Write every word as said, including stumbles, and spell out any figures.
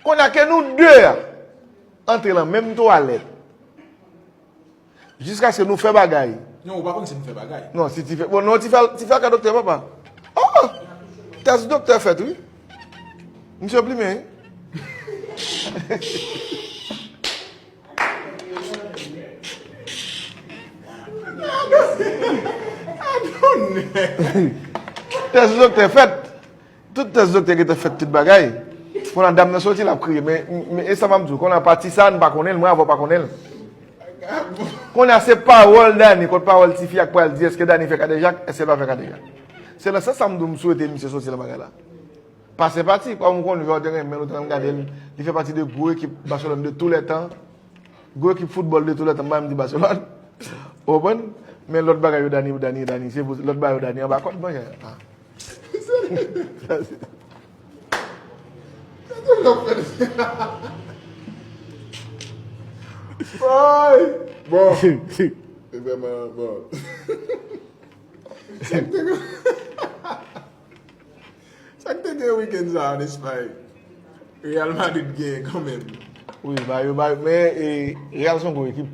Kounye a ke nou de a antre nan menm twalèt, jiskaske nou fè bagay. Non, ou pa konn si nou fè bagay. Non, si ti fè, bon, non, ti fè, ti fè ka doktè, papa. Oh! Tès doktè fèt, wi. Misye plimen, wi. Tès doktè fèt. Tout tès doktè gentan fèt, tout bagay. Kounye a dam nan soti, l ap kriye. Men, men e sa m ap di w, kounye a pati sa, nou pa konnen l, mwen avè w pa konnen l. Kounye a se pawòl Dany kont pawòl tifi a k pral di èske Dany fè kadejak, èske l pa fè kadejak. Se nan sans sa m di w m swete misye soti nan bagay la. Pa senpati, kòm ou konn jwè w te renmen l, ou te renmen gade l, li fè pati de gwo ekip Barcelone de tou lè tan. Gwo ekip foutbòl de tou lè tan, m pa menm di Barcelone. Ou konprann? Men lòt bagay yo Dany, Dany, Dany, se pou lòt bagay yo Dany anba kòd, monchè. Ah. Woy! Bon. Se vrèman bon. Sa k te gen, sa k te gen wikenn sa a an Espay? Real Madrid genyen kanmenm. Wi, ba yo, ba yo, men e, Real se yon gwo ekip.